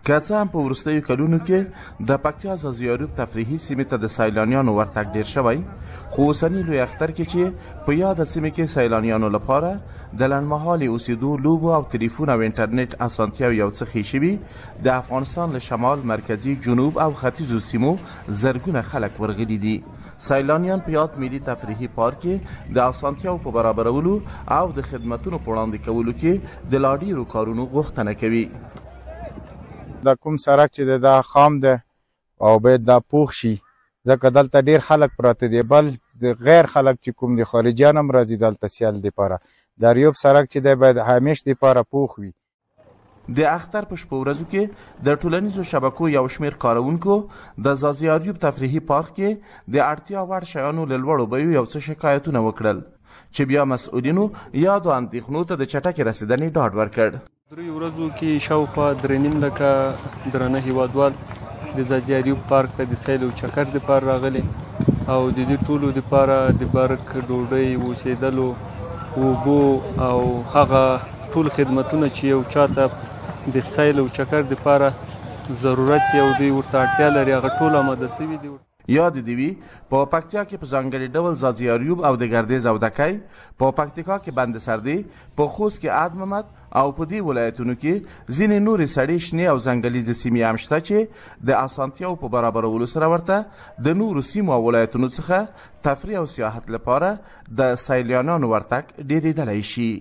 که څه هم په وروستیو کلونو کې د پکتیا ځاځي اریوب تفریحي سیمې ته د سیلانیانو ورتګ ډېر شوی، خو اوسني لوی اختر کې چې په یاده سیمه کې سیلانیانو لپاره د لنډمهالي اوسېدو، لوبو او تلیفون او انټرنیټ اسانتیاوې یو څه ښې شوي، د افغانستان له شمال، مرکزي، جنوب او ختیځو سیمو زرګونه خلک ورغلي دي. سیلانیان په یاد ملي تفریحي پارک کې د اسانتیاو په برابرولو او د خدمتونو په وړاندې کولو کې د لا ډېرو کارونو غوښتنه کوي. دا کوم سرک چې دی دا خام دی او باید دا پوخ شي، ځکه دلته ډېر خلک پراته دي، بل غیر خلک چې کوم دي خارجیان هم راځي دلته سیل دپاره. د اریوب سرک چې دی باید همیش دپاره پوخ وي. د اختر په شپو ورځو کې د ټولنیزو شبکو یو شمېر کاروونکو د ځاځي اریوب تفریحي پارک کې د اړتیا وړ شیانو له لوړو بیو یو څه شکایتونه وکړل، چې بیا مسؤلینو یادو اندېښنو ته د چټکې رسېدنې ډاډ ورکړ. دریو ورځو کې شاوخوا 3.5 لکه درانه هیوادوال د ځاځي اریوب پارک ته د سیل او چکر دپاره راغلي او د دې ټولو دپاره د برق، ډوډۍ، اوسېدلو، اوبو او هغه ټول خدمتونه چې یو چاته د سیل او چکر دپاره ضرورت دی او دوی ورته اړتیا لري، هغه ټول آماده سوي دي. یاد دې وي په پکتیا کې په ځانګړي ډول ځاځي اریوب او د ګردیز او دکۍ، په پکتیکا کې بند سردې، په خوست کې اد ممد او په دې ولایتونو کې ځینې نورې سړې، شنې او ځنګلیزې سیمې هم شته چې د اسانتیاو په برابرولو سره ورته د نورو سیمو او ولایتونو څخه تفریح او سیاحت لپاره د سیلانیانو ورتګ ډېرېدلی شي.